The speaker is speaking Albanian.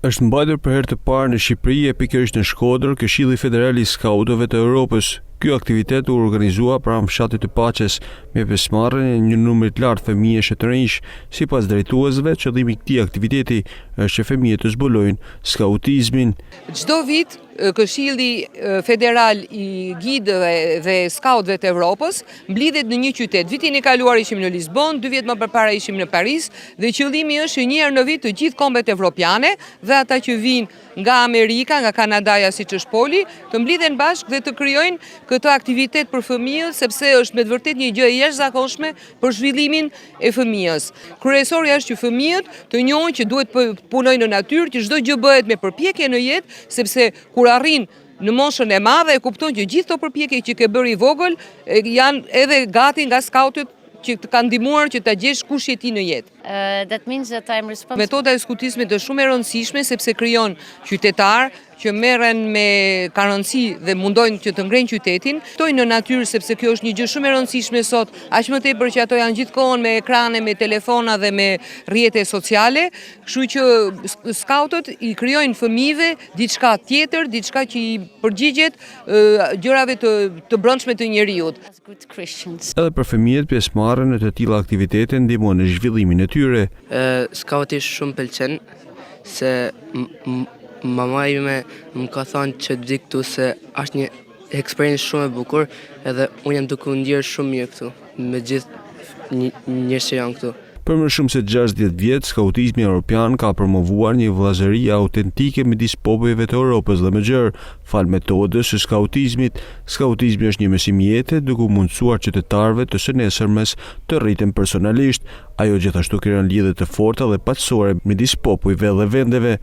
Është mbajtur për herë të parë në Shqipëri e pikërisht në Shkodër, Këshilli Federal i Skautëve të Europës. Ky aktivitet u organizua pranë fshatit të Paqes, me pjesëmarrjen e një numri të lartë fëmijësh e të rinjsh. Sipas drejtuesve, qëllimi i këtij aktiviteti është që fëmijët të zbulojnë skautizmin. Çdo vit Këshilli Federal i Guidëve dhe Skautëve të Evropës mblidhet në një qytet. Vitin e kaluar ishim në Lisbonë, dy vjet më përpara ishim në Paris dhe qëllimi është që një herë në vit të gjithë kombet evropiane dhe ata që vijnë nga Amerika, nga Kanadaja siç është Poli, të mblidhen bashkë dhe të krijojnë këtë aktivitet për fëmijët, sepse është me të vërtetë një gjë e jashtëzakonshme për zhvillimin e fëmijës. Kryesorja është që fëmijët të njohin që duhet të punojnë në natyrë, që çdo gjë bëhet me përpjekje në jetë, sepse kur arrin në moshën e madhe e kupton që gjithë këto përpjekje që ke bërë i vogël janë edhe gati nga skautët që të kanë ndihmuar që ta gjesh kush je ti në jetë. That means that I'm responsible. Metoda e skutizmit është shumë e rëndësishme sepse krijon qytetar që merren me kanë rëndësi dhe mundojnë që të ngrejnë qytetin, jetojnë në natyrë sepse kjo është një gjë shumë e rëndësishme sot, aq më tepër që ato janë gjithkohën me ekrane, me telefona dhe me rrjete sociale, kështu që skautët i krijojnë fëmijëve diçka tjetër, diçka që i përgjigjet gjërave të të brendshme të njeriut. As good Christians. Edhe për fëmijët pjesëmarrja në të tilla aktivitete ndihmon në zhvillimin e tyre. Skauti shumë pëlqen se mama ime më ka thënë që të vi këtu se është një eksperiencë shumë e bukur edhe unë jam duke u ndjerë shumë mirë këtu me gjithë njerëz që janë këtu. Për më shumë se 60 vjet, skautizmi europian ka promovuar një vëllazëri autentike midis popujve të Europës dhe më gjerë. Falë metodës së skautizmit, skautizmi është një mësim jete duke u mundësuar qytetarëve të së nesërmes të rriten personalisht. Ajo gjithashtu krijon lidhje të forta dhe paqësore midis popujve dhe vendeve.